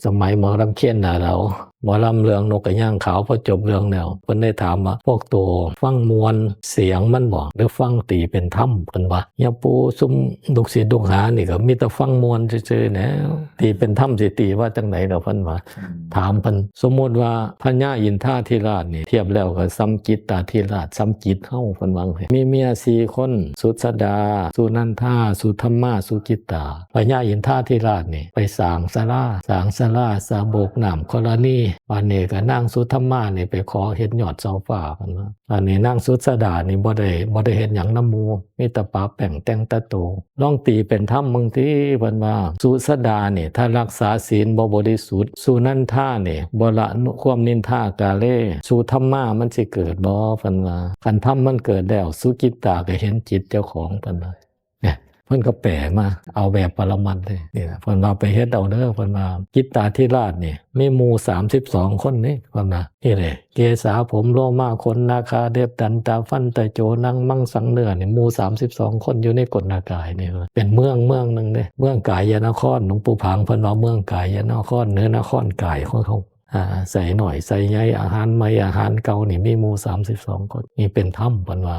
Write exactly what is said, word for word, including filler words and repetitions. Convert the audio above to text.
สมัยหมอลำเคียนหน้าเหลา หมอลำเรื่องนกกระย่างขาว พอจบเรื่องแล้ว เพิ่นได้ถามว่า พวกตัวฟังม่วนเสียงมันบ่ หรือฟังตีเป็นธรรม เพิ่นว่า เฮียปู่ซุมลูกศิษย์ลูกหานี่ก็มีแต่ฟังม่วนซื่อๆแหน่ ตีเป็นธรรมสิตีว่าจังได๋ดอก เพิ่นว่า ถามเพิ่น สมมุติว่าพญาอินทาธิราชนี่ เทียบแล้วก็ส่ำจิตตาธิราช ส่ำจิตเฮา เพิ่นว่าจั่งซี้ มีเมียสี่คน สุชาดา สุนันทา สุธรรมา สุจิตตา พญาอินทาธิราชนี่ไปสร้างศาลา สร้างศาลาสาบกน้ำธรณี บาดนี้ก็นางสุธรรมานี่ไปขอเฮ็ดยอดเสาฟ้า เพิ่นว่า อันนี้นางสุชาดานี่บ่ได้ บ่ได้เฮ็ดหยังนำหมู่ มีแต่ปะแป้งแต่งตาโต ลองตีเป็นธรรมเบิ่งติ เพิ่นว่า สุชาดานี่ ถ้ารักษาศีลบ่บริสุทธิ์ สุนันทานี่ บ่ละความนินทากาเล สุธรรมามันสิเกิดบ่ เพิ่นว่า คันธรรมมันเกิดแล้ว สุจิตตาก็เห็นจิตเจ้าของ เพิ่นว่า เนี่ย เพิ่นก็แปลมา เอาแบบปรมัตถ์เลย นี่ล่ะ เพิ่นว่าไปเฮ็ดเอาเด้อ เพิ่นว่า จิตตาธิราชนี่ มีหมู่สามสิบสองคนนี่ เพิ่นว่า นี่แหละ เกศา ผม โลมา ขน นาคา เล็บ ดันตา ฟันตะโจ หนัง มังสัง เนื้อนี่ หมู่สามสิบสองคนอยู่ในกลนากายนี่ เป็นเมืองเมืองหนึ่งเด้ เมืองกายนคร หลวงปู่ผางเพิ่นว่าเมืองกายนคร เหนือนครกายของเขา อ่า ใส่น้อยใส่ใหญ่ อาหารใหม่อาหารเก่านี่มีหมู่สามสิบสองคน นี่เป็นธรรม เพิ่นว่า